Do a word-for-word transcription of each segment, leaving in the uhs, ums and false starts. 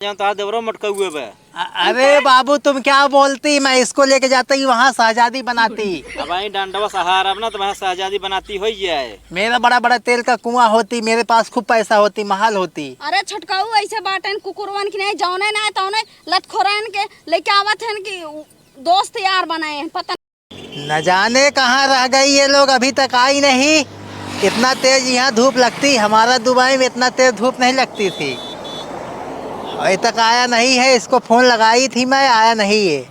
जौन तोहार देवरो मटकउए बा। अ-, अरे बाबू, तुम क्या बोलती? मैं इसको लेके जाता ही वहाँ शहजादी बनाती। अब आई डंडवा सहारा अब ना, तुम्हारा शहजादी बनाती हो जाए। मेरा बड़ा बड़ा तेल का कुआं होती, मेरे पास खूब पैसा होती, महल होती। अरे छोटकाऊ, ऐसे बाटन कुकुरवन की नहीं, जौने ना तौने लतखोरन के लेके आवत हन कि उ-, दोस्त यार बनाए हैं, पता न जाने कहाँ रह गई ये लोग, अभी तक आई नहीं। इतना तेज यहाँ धूप लगती, हमारा दुबई में इतना तेज धूप नहीं लगती थी। अभी तक आया नहीं है, इसको फोन लगाई थी मैं, आया नहीं है।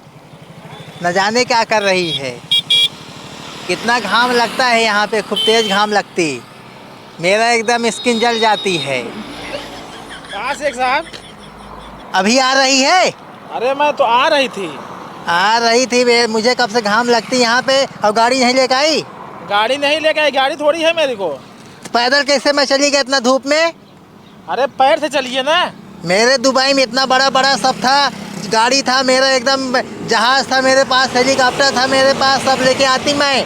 न जाने क्या कर रही है। कितना घाम लगता है यहाँ पे, खूब तेज घाम लगती। मेरा एकदम स्किन जल जाती है। कहाँ शेख साहब? अभी आ रही है? अरे, मैं तो आ रही थी। आ रही थी बे, मुझे कब से घाम लगती यहाँ पे, और गाड़ी नहीं लेके आई? गाड़ी नहीं लेके आई, गाड़ी थोड़ी है मेरे को। पैदल कैसे मैं चली गई इतना धूप में? अरे, पैर से चलिए ना। मेरे दुबई में इतना बड़ा बड़ा सब था, गाड़ी था मेरा, एकदम जहाज था मेरे पास, हेलीकॉप्टर था मेरे पास, सब लेके आती मैं।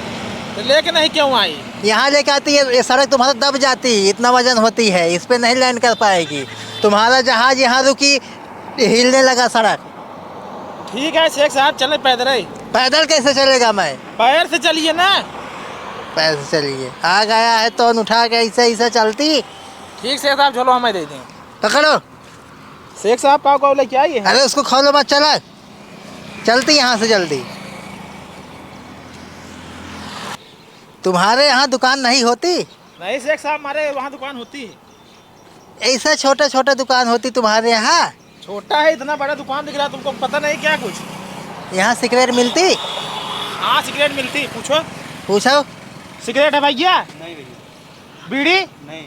तो लेके नहीं क्यों आई? यहाँ लेके आती है, ये सड़क तुम्हारा दब जाती, इतना वजन होती है, इस पे नहीं लैंड कर पाएगी। तुम्हारा जहाज यहाँ रुकी, हिलने लगा सड़क। ठीक है शेख साहब, चले पैदल ही। पैदल कैसे चलेगा मैं? पैर से चलिए ना। पैर से चलिए, आ गया है तो उठा के ऐसे ऐसे चलती। ठीक शेख साहब, चलो हमें दे दें। पकड़ो। शेख साहब, पाव को लेके आइए। अरे उसको खोलो मत, चला, चलती यहाँ से जल्दी। तुम्हारे यहाँ दुकान नहीं होती? नहीं शेख साहब, हमारे वहाँ दुकान होती है। ऐसा छोटा छोटा दुकान होती तुम्हारे यहाँ? छोटा है, इतना बड़ा दुकान दिख रहा है तुमको, पता नहीं क्या कुछ? यहाँ सिगरेट मिलती? हाँ, सिगरेट मिलती, पूछो। पूछो। सिगरेट है भैया? नहीं भैया। बीड़ी? नहीं।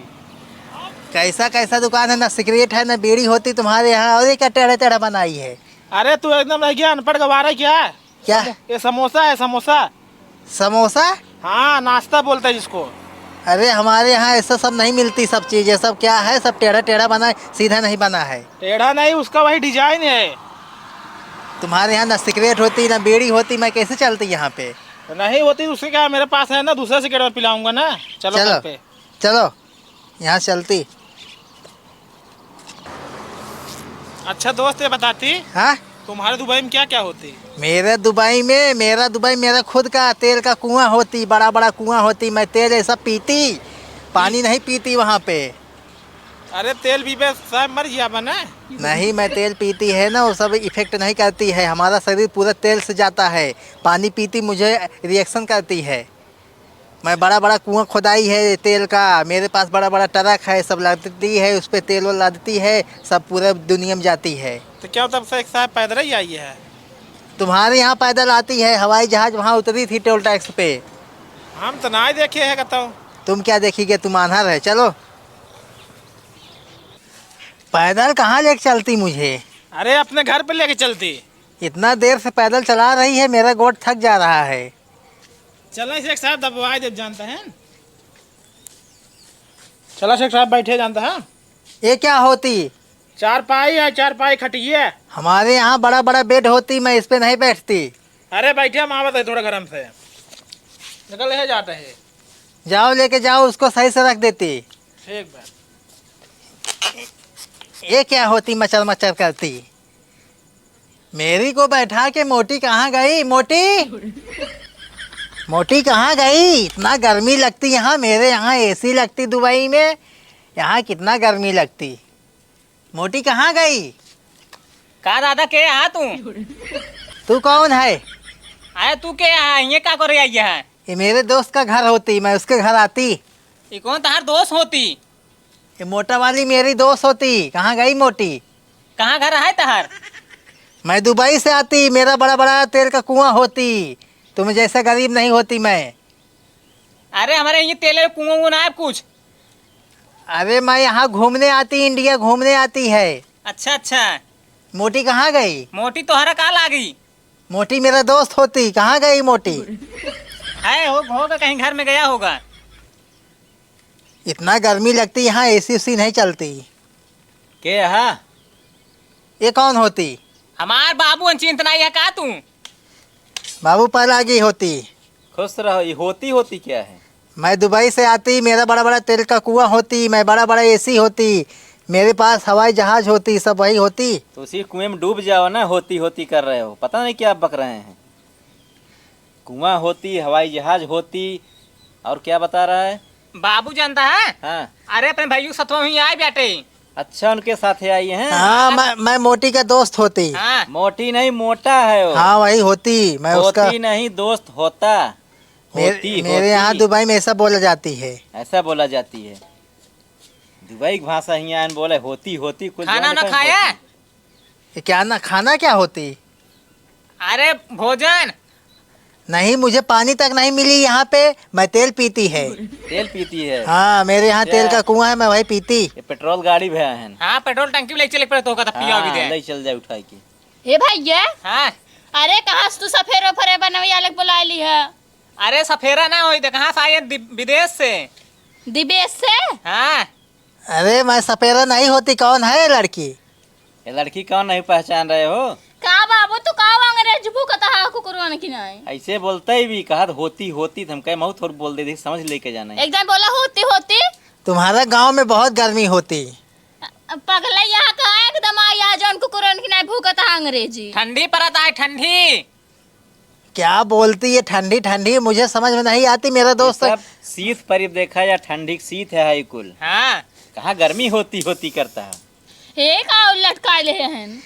कैसा कैसा दुकान है, ना सिगरेट है ना बीड़ी होती तुम्हारे यहाँ, और ये क्या टेढ़ा टेढ़ा बनाई है? अरे तू एकदम रह गया, अनपढ़ गवार है क्या? क्या? समो-, ये समोसा है, समोसा। समोसा? हाँ, नाश्ता बोलते हैं जिसको। अरे हमारे यहाँ ऐसा सब नहीं मिलती, सब चीज़, ये सब क्या है, सब टेढ़ा टेढ़ा बना है, सीधा नहीं बना है। टेढ़ा नहीं, उसका वही डिजाइन है। तुम्हारे यहाँ ना सिगरेट होती ना बीड़ी होती, मैं कैसे चलती यहाँ पे? नहीं होती तो उससे क्या, मेरे पास है ना, दूसरा सिगरेट में पिलाऊंगा ना। चलो चलो। घर पे। चलो, यहाँ चलती। अच्छा दोस्त, ये बताती, हाँ? तुम्हारे दुबई में क्या क्या होती? मेरे दुबई में, मेरा दुबई, मेरा खुद का तेल का कुआं होती, बड़ा बड़ा कुआं होती। मैं तेल ऐसा पीती, पानी नहीं पीती वहाँ पे। अरे तेल पीबे साहब मर जिया बना। नहीं, मैं तेल पीती है ना, वो सब इफेक्ट नहीं करती है। हमारा शरीर पूरा तेल से जाता है। पानी पीती, मुझे रिएक्शन करती है। मैं बड़ा बड़ा कुआं खुदाई है तेल का, मेरे पास बड़ा बड़ा ट्रक है, सब लादती है, उस पे तेल वो लादती है, सब पूरे दुनिया में जाती है। तो क्या तब से एक साहब पैदल ही आई है? तुम्हारे यहाँ पैदल आती है, हवाई जहाज वहाँ उतरी थी टोल टैक्स पे। हम तो ना ही देखे है कतौ। तुम क्या देखिगे, तुम आन्हर है। चलो। पैदल कहाँ लेके चलती मुझे? अरे अपने घर पे लेके चलती। इतना देर से पैदल चला रही है, मेरा गोड़ थक जा रहा है। चला शेख साहब, दबवाई देब जानता है। चला शेख साहब, बैठे जानता है। ये क्या होती? चारपाई है, चारपाई खटिए। हमारे यहाँ बड़ा बड़ा बेड होती, मैं इस पे नहीं बैठती। अरे बैठे, हम आवत है थोड़ा गरम से। निकल है जाता है। जाओ लेके जाओ, उसको सही से रख देती। ठीक बा। ये क्या होती मचर मचर करती? मेरी को बैठा के मोटी कहाँ गई? मोटी, मोटी कहाँ गई? इतना गर्मी लगती यहाँ, मेरे यहाँ एसी लगती दुबई में, यहाँ कितना गर्मी लगती। मोटी कहाँ गई? का दादा, के हा तू? तू कौन है? अरे तू के हा? ये का करे आई है? ये मेरे दोस्त का घर होती, मैं उसके घर आती। ये कौन तहार दोस्त होती? ये मोटा वाली मेरी दोस्त होती। कहाँ गई मोटी? कहाँ घर है तहार? मैं दुबई से आती, मेरा बड़ा बड़ा तेल का कुआं होती। तुम जैसा गरीब नहीं होती मैं। अरे हमारे ये तेल कुआं वुआं ना है कुछ। अरे मैं यहाँ घूमने आती, इंडिया घूमने आती है। अच्छा अच्छा। मोटी कहाँ गई? मोटी तोहरा का लागी? मोटी मेरा दोस्त होती, कहाँ गई मोटी? है हो, होगा कहीं घर में गया होगा। इतना गर्मी लगती यहाँ, एसी उसी नहीं चलती। के हा? ये कौन होती? हमार बाबू अनचिंत नहीं है का तू? बाबू पहला की होती। खुश रहो। ये होती, होती क्या है? मैं दुबई से आती, मेरा बड़ा बड़ा तेल का कुआं होती, मैं बड़ा बड़ा एसी होती, मेरे पास हवाई जहाज होती, सब वही होती। तो उसी कुएं में डूब जाओ ना, होती होती कर रहे हो, पता नहीं क्या बक रहे हैं। कुआं होती, हवाई जहाज होती, और क्या बता रहा है? बाबू जानता है? हाँ। अरे, अपने भइयू सतवा ही आए बेटे। अच्छा, उनके साथ ही आई हैं? हाँ, मैं, मैं मोटी का दोस्त होती। हाँ। मोटी नहीं, मोटा है वो। हाँ, वही होती। मैं उसका होती नहीं, दोस्त होता। मेरे, होती, मेरे होती। यहाँ दुबई में ऐसा बोला जाती है। ऐसा बोला जाती है। दुबई की भाषा हियाँ आन बोले होती, होती, कुछ खाना जाने ना का खाया? होती। ये क्या ना, खाना क्या होती? अरे, भोजन। नहीं, मुझे पानी तक नहीं मिली यहाँ पे, मैं तेल पीती है। तेल पीती है? हाँ, मेरे यहाँ तेल का कुआं है, मैं वही पीती। ये पेट्रोल गाड़ी भी है। हाँ, पेट्रोल टंकी में ले चले पड़े तो होगा, तब पिया भी हाँ, दे। ले चल जाए उठा के। ए भैया। हाँ। अरे, कहाँ से तू सफेरे उफेरे बनवैया लग बुला ली है? अरे, सफेरा ना होई, तो कहाँ से आई है? दि-, विदेश से। विदेश से? हाँ। अरे, मैं सपेरा नहीं होती, कौन है ये लड़की? ये लड़की कौन नहीं पहचान रहे हो? का बाबू, तू का अंग्रेज भूकत हा कुकुरवन की नहीं? ऐसे बोलते ही भी, कहा होती, होती, तो हम कहे, "महू थोड़ बोल दे, देख, समझ लेके जाना है।" एकदम बोला, "होती, होती।" तुम्हारा गांव में बहुत गर्मी होती। पगला, यहाँ का एकदम आ, यहाँ जौन कुकुरवन की नहीं भूकत हा अंग्रेजी। ठंडी परत आए, ठंडी। क्या बोलती ये ठंडी ठंडी, मुझे समझ में नहीं आती मेरा दोस्त। ये सब शीत पर देखा या ठंडी शीत है, है कुल। हाँ। कहाँ गर्मी होती होती करता है। हे का लटका ले हैं?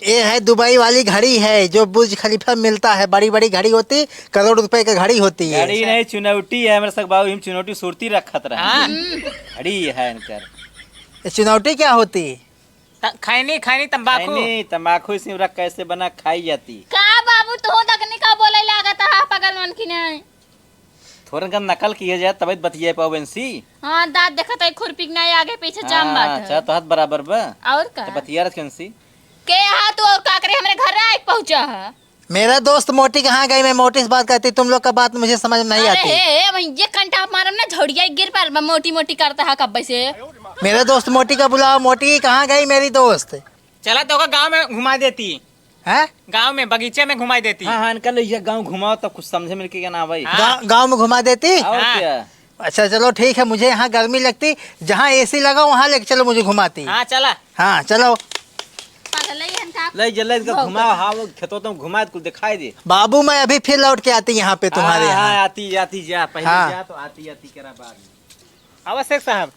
ये है दुबई वाली घड़ी है जो बुर्ज खलीफा मिलता है, बड़ी बड़ी घड़ी होती, करोड़ रुपए की घड़ी होती है। घड़ी नहीं, चुनौटी है, मेरे सक बाबू, हम चुनौटी सुरती रखत रहे। हाँ। घड़ी है इनकर। ये चुनौटी क्या होती? त-, खैनी, खैनी, तंबाकू। खैनी, तंबाकू, इसी रख कैसे बना खाई जाती। का बाबू, तू दगनी का बोले लागत हा, पागल मन की नहीं। थोरन का नकल किया जाए, तबे बतिया पाओ बेंसी। हाँ, दांत देखत है, खुरपी के नहीं, आगे पीछे जाम हाँ, बात है। अच्छा, तो हाथ बराबर बा। और का? तो बतिया रह कैंसी? के हा तू और का करे, हमरे घर आए के पहुँचा है। मेरा दोस्त मोटी कहाँ गई? मैं मोटी से बात करती, तुम लोग का बात मुझे समझ में नहीं अरे आती। हे, हे, वहीं ये कंटा मारम ना, झोड़िया गिर पर, मैं मोटी मोटी करता है कब्बे से। मेरे दोस्त मोटी का बुलाओ। मोटी, कहाँ गई मेरी दोस्त? चला तो का गाँव में घुमा देती। हैं? गाँव में, बगीचे में घुमा देती। हाँ, हाँ, इनका ले ये गाँव घुमाओ, तब कुछ समझे में के ना भाई। हाँ। गाँव, गाँव में घुमा देती? और हाँ। क्या? अच्छा, चलो ठीक है, मुझे यहाँ गर्मी लगती, जहाँ एसी लगा वहाँ लेके चलो, मुझे घुमाती। हाँ, चला। हाँ, चलो। पागल है, इनका ले, जल्दी इनका भौंक घुमाओ, दे। हाँ, वो खेतों तो घुमाए, कुछ दिखाई दे। बाबू, मैं अभी फिर लौट के आती यहाँ पे तुम्हारे हाँ, यहाँ। हाँ, आती, आती जा, पहले हाँ। जा, तो आती, आती करा बाद में। आवश्यक साहब।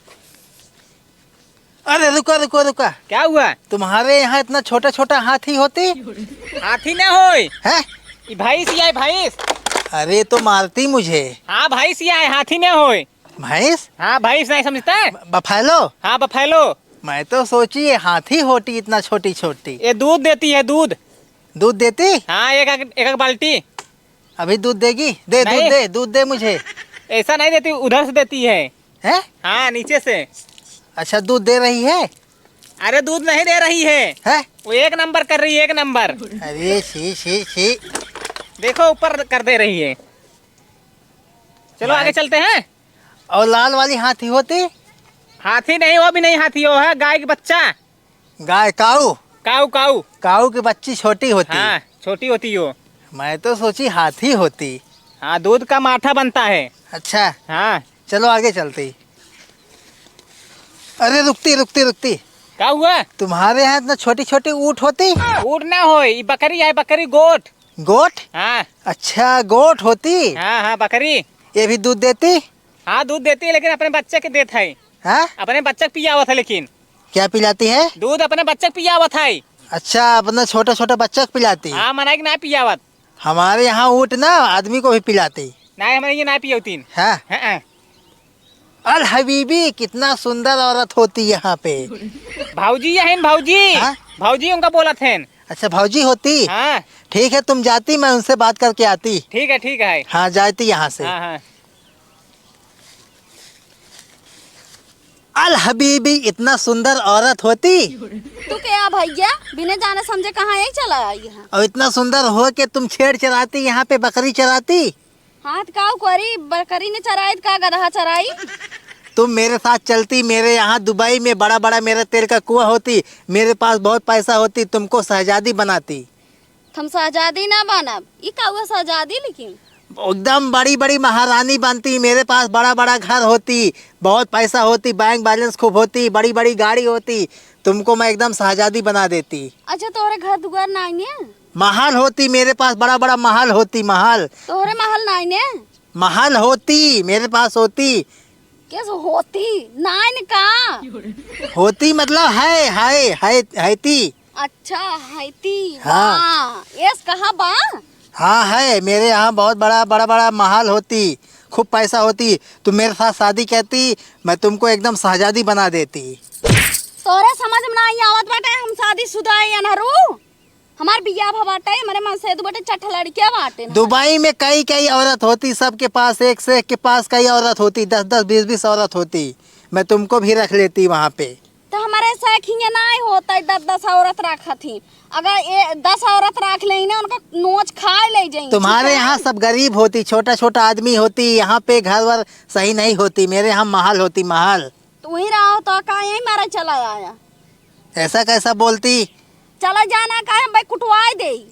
अरे, रुको, रुको, रुको। क्या हुआ? तुम्हारे यहाँ इतना छोटा, छोटा हाथी होती? हाथी ना होय। हैं? ई भैंस ही है, भैंस। अरे, तो मारती मुझे। हाँ, भैंस ही है, हाथी ना होय। भैंस? हाँ, भैंस नहीं समझता है? ब-, बफैलो? हाँ, बफैलो। मैं तो सोची ये हाथी होती इतना छोटी छोटी। ये दूध देती है, दूध। दूध देती? हाँ, एक, एक, एक बाल्टी। अभी दूध देगी? दे, दूध नहीं। दे, दूध दे मुझे। ऐसा नहीं देती, उधर से देती है। हैं? हाँ, नीचे से। अच्छा, दूध दे रही है? अरे, दूध नहीं दे रही है। हैं? वो एक नंबर कर रही है, एक नंबर। अरे, छी, छी, छी। देखो, ऊपर कर दे रही है। चलो, आगे चलते हैं। और लाल वाली हाथी होती? हाथी नहीं, वो भी नहीं हाथी, वो है गाय के बच्चा। गाय, काऊ? काऊ, काऊ। काऊ की बच्ची छोटी होती? हाँ, छोटी होती हो। मैं तो सोची हाथी होती। हाँ, दूध का माठा बनता है। अच्छा। हाँ। चलो आगे चलती। अरे रुकती, रुकती, रुकती। का हुआ? तुम्हारे यहाँ इतना छोटी-छोटी ऊँट होती? ऊँट ना होय, ई बकरी है, बकरी, गोट। गोट? हाँ। अच्छा, गोट होती? हाँ, हाँ, बकरी। ये भी दूध देती? हाँ, दूध देती है, लेकिन अपने बच्चे के देत है। हाँ? अपने बच्चे के पियावत है, लेकिन। क्या पिलाती है? दूध अपने बच्चे के पियावत है। अच्छा, अपना छोटा-छोटा बच्चा के पिलाती? हाँ, मनाई के ना पियावत। हमारे यहाँ ऊँट ना आदमी को भी पिलाती। नहीं, हमारे ये ना पियौतीन। हाँ? हाँ, हाँ। अल हबीबी, कितना सुंदर औरत होती यहाँ पे। भौजी यही न, भौजी। हाँ? भौजी उनका बोलत हैं। अच्छा, भौजी होती? हाँ। ठीक है, तुम जाती, मैं उनसे बात करके आती। ठीक है, ठीक है। हाँ, जाती यहाँ से। हाँ, हाँ। अल हबीबी, इतना सुंदर औरत होती। तू क्या भैया, बिना जाने समझे कहाँ यही चला आई है? और इतना सुंदर हो के तुम छेड़ चराती, यहाँ पे बकरी चराती? हाथ काऊ करी, बकरी ने चराई त का गदहा चराई? तुम मेरे साथ चलती, मेरे यहाँ दुबई में बड़ा बड़ा मेरा तेल का कुआं होती, मेरे पास बहुत पैसा होती, तुमको शहजादी बनाती। हम शहजादी ना बनब। ई का हुआ शहजादी लेकिन? एकदम बड़ी बड़ी महारानी बनती, मेरे पास बड़ा बड़ा घर होती, बहुत पैसा होती, बैंक बैलेंस खूब होती, बड़ी बड़ी गाड़ी होती, तुमको मैं एकदम शहजादी बना देती। अच्छा, तोहरे घर दुआर नाई ने? महल होती, मेरे पास बड़ा बड़ा महल होती, महल। तोहरे महल नाई ने? महल होती, मेरे पास होती। कैसे होती? नाई ने का? होती मतलब है, है, है, है ती। अच्छा, है ती। हाँ। वाह, यस कहाँ बा? हाँ है, मेरे यहाँ बहुत बड़ा, बड़ा, बड़ा महल होती, खूब पैसा होती। तुम मेरे साथ शादी करती, मैं तुमको एकदम शहजादी बना देती। तोरे समझ में नाई आवत बाटे, हम शादीशुदा है अनहरू। हमार बियाह भा बाटे, हमरे मन से दू बाटे, चट लड़किया बाटे ना। दुबई में कई, कई औरत होती, सबके पास, एक से एक के पास कई औरत होती, दस, दस, बीस, बीस औरत होती। मैं तुमको भी रख लेती वहाँ पे। तो हमारे से खिंगे नाई होता, दस, दस औरत रखत ही। अगर ए, दस औरत रख लेई ना, उनका नोच खाए ले जाई, तुम्हारे ठीक है? यहाँ सब गरीब होती, छोटा, छोटा आदमी होती, यहाँ पे घर वर सही नहीं होती, मेरे यहाँ महल होती, महल। तू ही रहो तो का यहीं मारे चला आया? ऐसा कैसा बोलती? चला जाना का है भाई, कुटवाए दे।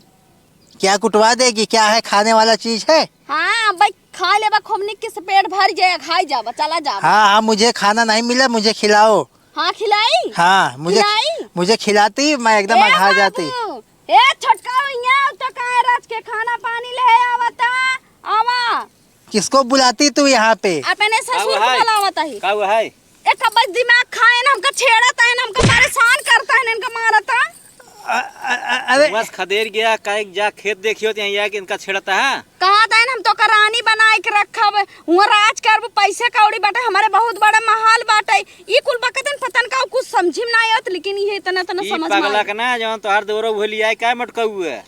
क्या कुटवा देगी? क्या है, खाने वाला चीज है? हाँ भाई, खा लेबा खूब निक से, पेट भर जाए, खाई जाबा, चला जाबा। हाँ, हाँ, मुझे खाना नहीं मिला, मुझे खिलाओ। हाँ, खिलाई? हाँ, मुझे, खिलाई? मुझे खिलाती, मैं एकदम ए अघा जाती। बाबू, ए छोटका, यहाँ तो काहे रच के खाना पानी ले आवता? आवा। किसको बुलाती तू यहाँ पे? अपने ससुर का को है? बुलावत ही। का हुआ है? एक अब दिमाग खाए ना, हमका छेड़त है ना, हमका परेशान करता है ना, इनका मारता। अ-, अ-, अ-, अरे। बस खदेर गया, काहे जा खेत देखियो तो यहाँ आके इनका छेड़ता है। कहा था ना, हम तो का रानी बनाए के रखब, वहाँ राज करब, पैसे कौड़ी बाटे, हमारे बहुत बड़ा महल बाटे। ई कुल बकतन पतन का कुछ समझी में ना आवत, लेकिन ये इतना, इतना ई समझ में पगला आए। के ना, जौन तोहार देवरो उहे लियाए, काय मटकाऊ है?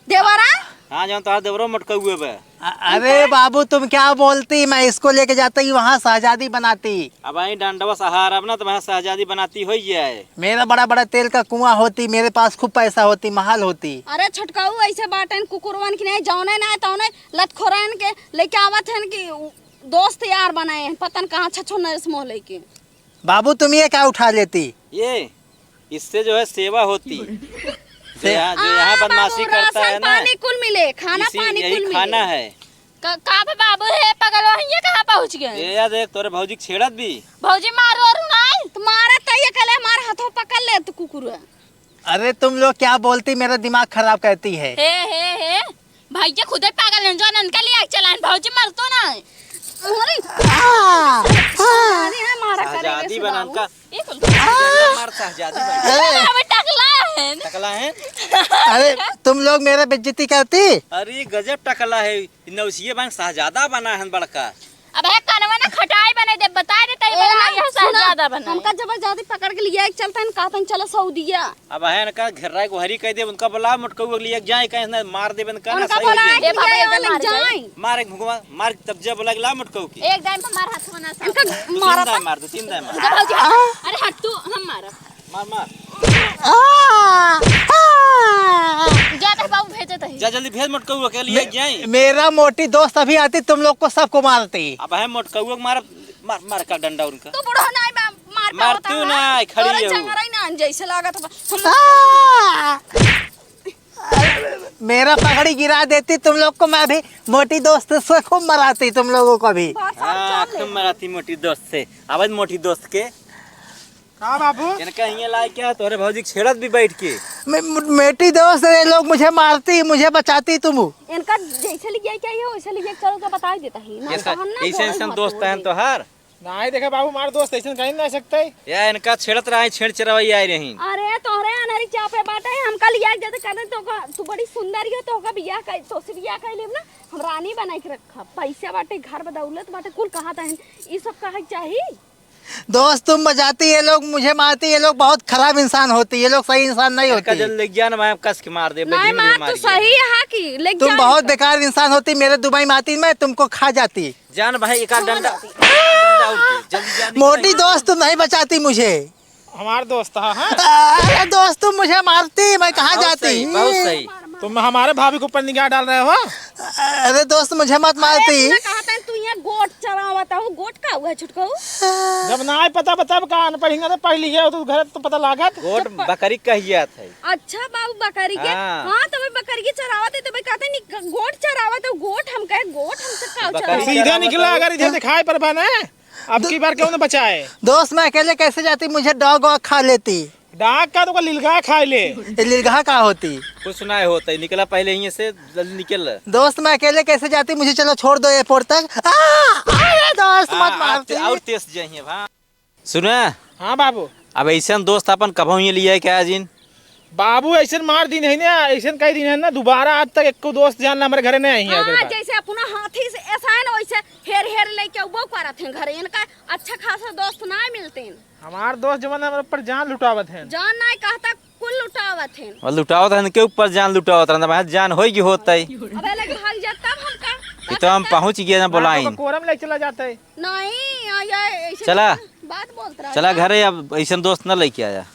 देवरा? हाँ, जौन तोहार देवरो मटकउए बा। अ-, अरे बाबू, तुम क्या बोलती? मैं इसको लेके जाता ही वहाँ शहजादी बनाती। अब आई डंडवा सहारा अब ना, तो वहाँ शहजादी बनाती होई जाए। मेरा बड़ा बड़ा तेल का कुआं होती, मेरे पास खूब पैसा होती, महल होती। अरे छोटकाऊ, ऐसे बाटन कुकुरवन की नहीं, जौने ना तौने लतखोरन के लेके आवत हन कि दोस्त यार बनाए हैं, पता न कहाँ छछो नरेश मोह लेके। बाबू, तुम ये क्या उठा लेती? ये, इससे जो है सेवा होती। जो से- यहाँ, जो यहाँ हाँ, बदमाशी बाबू, करता राशन है ना, पानी कुल मिले, खाना इसी, पानी यही कुल खाना मिले। है। क-, का बे बाबू, हे पगलवा, हियाँ कहाँ पहुँच गए? ए यार, देख, तोरे भौजी के छेड़त भी। भौजी मारो और नहीं। तो मारत तो ये कहले, हमार हाथों पकड़ ले तू कुकुर। अरे तुम लोग क्या बोलती, मेरा दिमाग खराब करती है। हे, हे, हे, भैया खुदे पागल हैं, जो इनका लिए चलान, भौजी मर तो ना। अरे, आ, आ। अरे, मारा शहजादी करेंगे बनान सुनाओ। का। ये कुल मार शहजादी बन। अरे, अबे टकला है। टकला है? अरे, तुम लोग मेरा बेइज्जती करती? अरे, गजब टकला है। इ नौसिये बन शहजादा बना है बड़का। अब है कनवा ना खटाई बने दे, बता दे तई ए, बना, यह सुना, शहजादा बना। हमका जबरदस्ती पकड़ के लिया एक चलता है, कहतन चलो सऊदिया। अब है इनका घेर्रा गोहरी कह दे, उनका बोला मोटकऊ के लिए जाए, कहीं ना मार दे इनका ना, उनका सही बोला है। ए बाबा, एकदम मार जाए। मार एक भुगवा, मार तब जब बोला ला मोटकऊ की। एक दाई पे मार हाथ में ना इनका मारा था। मार दो, तीन दाई मार। इनका भौजी, अरे हट तू, हम मारा। मार, मार। आ, आ। जा तो बाबू भेजत है। जा जल्दी भेज मोटकऊ के लिए मे-, जाए। मेरा मोटी दोस्त अभी आती, तुम लोग को सबको मारती। अब है मोटकऊ के मार, मार, मार का डंडा उनका। तू बूढ़ा नहीं बा, मार मार पावत तू है। ना, खड़ी तोरा है वो। चंगरई ना जैसे लागत बा। हम आ। मेरा पगड़ी गिरा देती तुम लोग को, मैं अभी मोटी दोस्त से खूब मराती तुम लोगों को भी। बहुत साफ हाँ, चल ले। खूब मराती मोटी दोस्त से। आवाज मोटी दोस्त के। का बाबू? इनका हियाँ लाए क्या? तोरे भौजी के छेड़त भी बैठ के। मे-, मो-, मोटी दोस्त, ये लोग मुझे मारती, मुझे बचाती तुम। इनका जैसे लिया क्या ये, वैसे लिया चलो तो बता ही देता ही। ना ऐसा, तो हम ना ऐसे, बोले ऐसे मत दोस्त बोले। हैं तोहार। नाहीं, देखे बाबू, हमार दोस्त अइसन कहीं ना सकते। या इनका छेड़त रहा, छेड़ चरवई आए रही। अरे, तोहरे अनहरी चापे बाटे, हमका लिया के देते, कहते, "तोका, तू बड़ी सुंदर हो, तोहका बियाह कर, तोसे बियाह कर लेब ना, हम रानी बनाई के रखब। पैसा बाटे, घर बा, दौलत बाटे, कुल कहा तहन, ई सब कहे के चाही?" दोस्त, तुम बचाती, ये लोग मुझे मारती, ये लोग बहुत खराब इंसान होती, ये लोग सही इंसान नहीं इनका होती। जल्दी ले गया ना, मैं कस के मार दे, नहीं, धीरे धीरे मार मार तू गया। सही है कि ले तुम जा बहुत इनका। बेकार इंसान होती, मेरे दुबई में आती, मैं तुमको खा जाती। जान भाई, एक आध डंडा, डंडा उठ गई। जल्दी जान, मोटी निकल। दोस्त तुम नहीं बचाती मुझे। हमार दोस्त है, हाँ? अरे दोस्त, तुम मुझे मारती, मैं कहाँ बहुत जाती? सही, बहुत सही। तुम हमारे भाभी के ऊपर निगाह डाल रहे हो? अरे दोस्त, मुझे मत अरे, मारती। तूने कहा था, तू यहाँ गोट चरावत हो, गोट का हुआ छुटकऊ? जब ना आए पता, बता का अनपढ़ ही ना तो पढ़ लिया हो तो घर तो पता लागत। गोट बकरी कहिया था। अच्छा बाबू, बकरी के? हाँ। हाँ, तो भाई बकरी के चरावत है, तो भाई कहते नहीं, गोट चरावत हो, गोट हम कहे, गोट हमसे का बकरी चरावत? सीधा निकला, अगर इधर दिखाई पर बना, अब की बार क्यों ना बचाए? दोस्त, मैं अकेले कैसे जाती, मुझे डॉग वॉग खा लेती। डाक का तो का लिलगा खाए ले। ये लिलगा का होती? कुछ ना होता है, निकला पहले यहीं से, जल्दी निकल। दोस्त, मैं अकेले कैसे जाती? मुझे चलो छोड़ दो एयरपोर्ट तक। आ, अरे दोस्त, मत आ, मारती। और तेज जाइए, हाँ। सुना? हाँ बाबू। अब ऐसन दोस्त अपन कबहू ही लिया क्या जिन? बाबू, ऐसन मार दिन है ना, ऐसन कई दिन है ना, दोबारा आज तक एको दोस्त जान ला हमारे घरे नहीं आई है हाँ, ओकरे बाद। जैसे अपना हाथी से ऐसा है ना, वैसे हेर हेर लेके वो करत हैं घरे। इनका अच्छा खासा दोस्त ना मिलते हैं। हमार दोस्त जवन हमारे ऊपर जान लुटावत हैं। जान नाहीं कहता, कुल लुटावत हैं। और लुटावत हैं, इनके ऊपर जान लुटावत रहन, भाई जान होई की होत है। अबे लगे भाग जा तब हम का? ये तो हम पहुँच गए ना, हाँ, बोलाइन। तो कोरम ले चला जाता है। नहीं, आ, ये ऐसे चला। बात बोलत रहा चला था। घरे, अब ऐसन दोस्त ना लेके आया।